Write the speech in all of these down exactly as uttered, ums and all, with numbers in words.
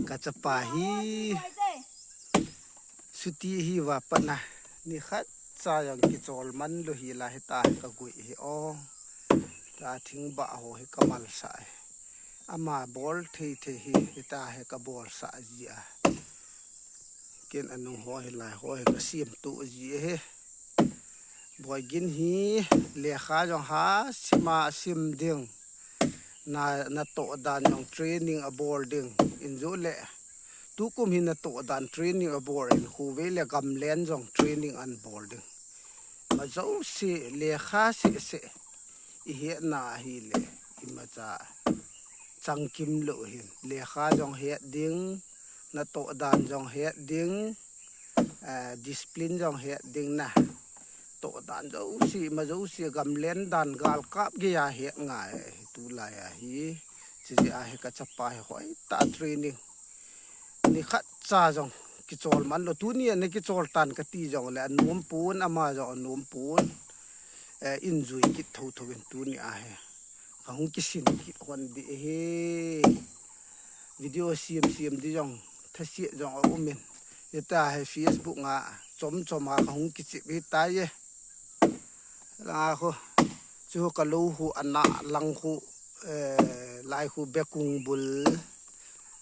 Kachapa hi suti hi va pana ni khat cha jong kichol man lou hi la hita ka gui hi o. Ta thing ba ho hi ka malsa e. Ama bol thei thei hi hita he ka bolsa ji a. Ken anung ho hi lai ho hi ka siam tu ji he. Boigin hi lekha jong ha sima sim ding. Na, na to dan jong training a bol ding. Injo le. Tukum hi na to dan training a bol in khu ve le gamlen jong training an bol ding. Ma jo si lekha si se. I het na hi le. I ma cha. Chang kim lo hin. Lekha jong het ding. Na to dan jong het ding. Eh, discipline jong het ding na. To dan jo si, ma jo si gamlen dan gal kap ge ya het ngai. Tu lai a hi. Chi a hi ka chapa hi hoi ta training. Ni khat cha jong kichol man lou tuni a ni kichol tan ka ti jong le anom pun ama jong anom pun. Eh, in jui kit tho tho in tuni a he. Ka hung kisin kit hon di he. Video siam siam di jong thasiat jong a um in. Hita he Facebook nga chom chom a ka hung kichip hita ye. Lang a khu chu ka lo khu ana lang khu, eh, lai khu bekung bul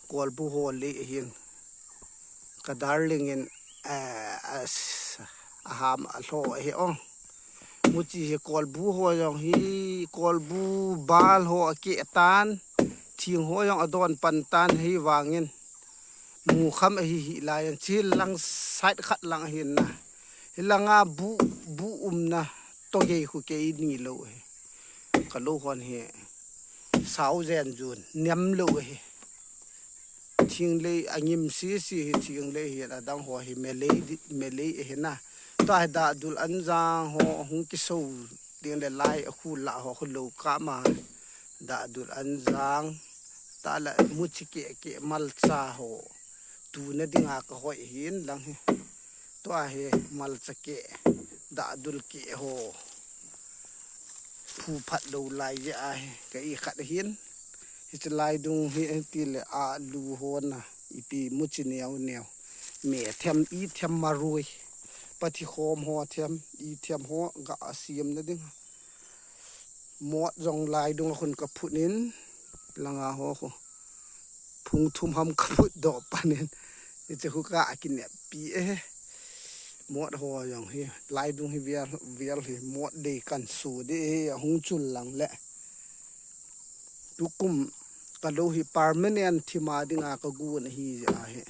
kolbu ho le hin ka darling in, eh, as, aham a lho he ong. Muchi he kolbu ho jong hi kolbu bal ho a ke tan thing ho jong adon pan tan hi vangin. Mu kham ahi hi lai an chi lang side khat lang ahin na. Hi langa bu, bu umna to gei khu kei ni lo he. Ka lo hon he. Sau jen jun nem lo he. Thing lei angim si si hi thing lei hi adang ho hi melei di, melei he na. Ta he da dul an jang ho hung ki so ding le lai a khu la ho khu lo ka ma. Da dul an jang. Ta la muchi ke ke malcha ho. Tu na dinga ka hoi hin lang hi. Tua hi malcha ke. Da dul ke ho. Phu phat lo lai je a hi. Ka i khat hin. Hi chi lai dung hi ti le a lu ho na. I pi muchi neo neo. Me them i them marui. Pati khom ho them. I them ho ga a siam na ding. Mot jong lai dung a khun ka phut in, langa ho khu. Phung thum ham ka phut doh panin. Hiche khu ka a kinep pi e. Mot ho jong hi. Lai dung hi vial, vial hi. Mot dei kan su di e. A hung chul lang le. Tukum ka lo hi permanent thima dinga ka gun hi ja hi.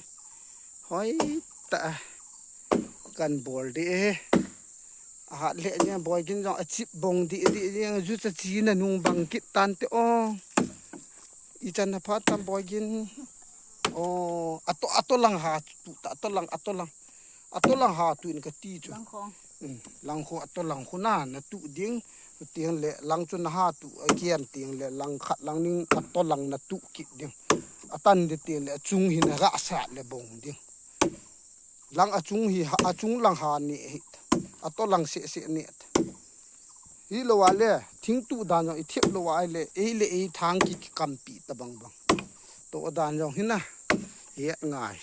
Hoi ta. Kan bol di e. A hat le nia boigin jong a chip bong di di di ju cha chi na nung bang kit tan te o. I chan na phat tam boigin. O, ato, ato lang ha tu ta, ato lang, ato lang. Ato lang ha tu in ka ti chu. Lang kho. Um, lang kho, ato lang kho na, na tu ding. Tiang le lang chu na ha tu, a kian tiang le lang khat lang ning ato lang na tu kit ding. Atan di tiang le achung hi na ga sa le bong ding. Lang achung hi, ha, achung lang ha ni hi. Ato lang se se ni. Hi lo wa le, thing tu dan jong i thiap lo wa le, ei le ei thang ki, ki kampi ta bang bang. To dan jong hi na. Hi ngai.